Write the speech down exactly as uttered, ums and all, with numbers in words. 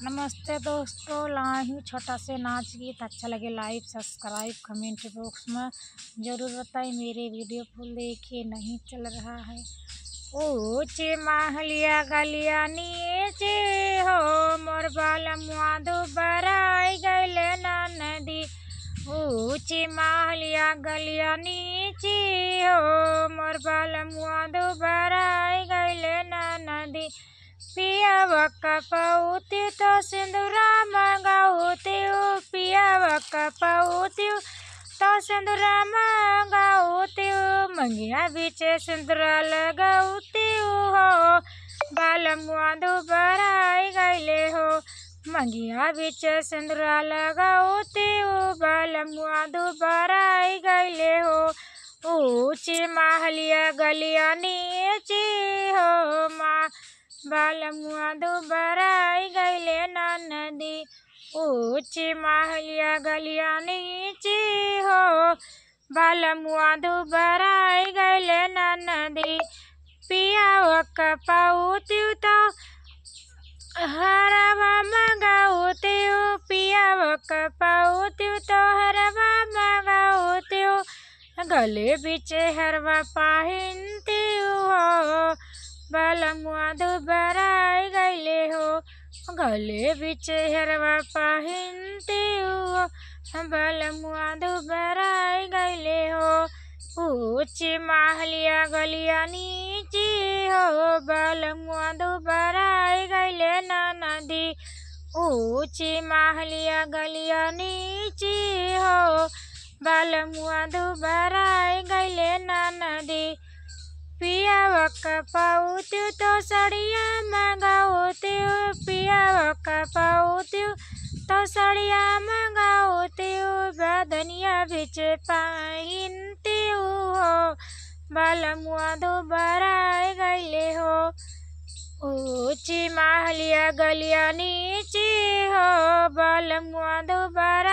नमस्ते दोस्तों, लाही छोटा से नाच गीत, अच्छा लगे like, subscribe, comment box में जरूर बताएं। मेरे video full देखिए, नहीं चल रहा है। ऊँची महलिया गलिया नीची हो, मोर बलमुआ दुबराई गइले ननदी। ऊँची महलिया गलिया नीची हो, मोर बलमुआ दुबराई गइले ननदी। पियावा का पउतिउ तो सिंदूरा मँगउतिउ, पियावा का पउतिउ तो सिंदूरा मँगउतिउ, मंगिया बीचे सिंदूरा लगउतिउ हो, बलमुआ दुबराई गइले हो। मंगिया बीचे सिंदूरा लगउतिउ, बलमुआ दुबराई गइले हो। ऊँची महलिया गलिया नीची हो, माँ बलमुआ दुबराई गइले ननदी। ऊँची महलिया गलिया नीची हो, बलमुआ दुबराई गइले ननदी। पियावा का पउतिउ तो हरवा मँगउतिउ, पियावा का पउतिउ तो हरवा मँगउतिउ, गले बीचे हरवा पहिनतिउ हो, बलमुआ दुबराई गइले हो। गले बीचे हरवा पहिनतिउ हो, बलमुआ दुबराई गइले हो। ऊँची महलिया गलिया नीची हो, बलमुआ दुबराई गइले ननदी। ऊँची महलिया गलिया नीची हो, बलमुआ दुबराई गइले ननदी। पियावा का पउतिउ तो सड़िया मँगउतिउ, पियावा का पउतिउ तो सड़िया मँगउतिउ, बदनिया बीचे पहिनतिउ हो, बलमुआ दुबराई गइले हो। ऊँची महलिया गलिया नीची हो, बलमुआ दुबराई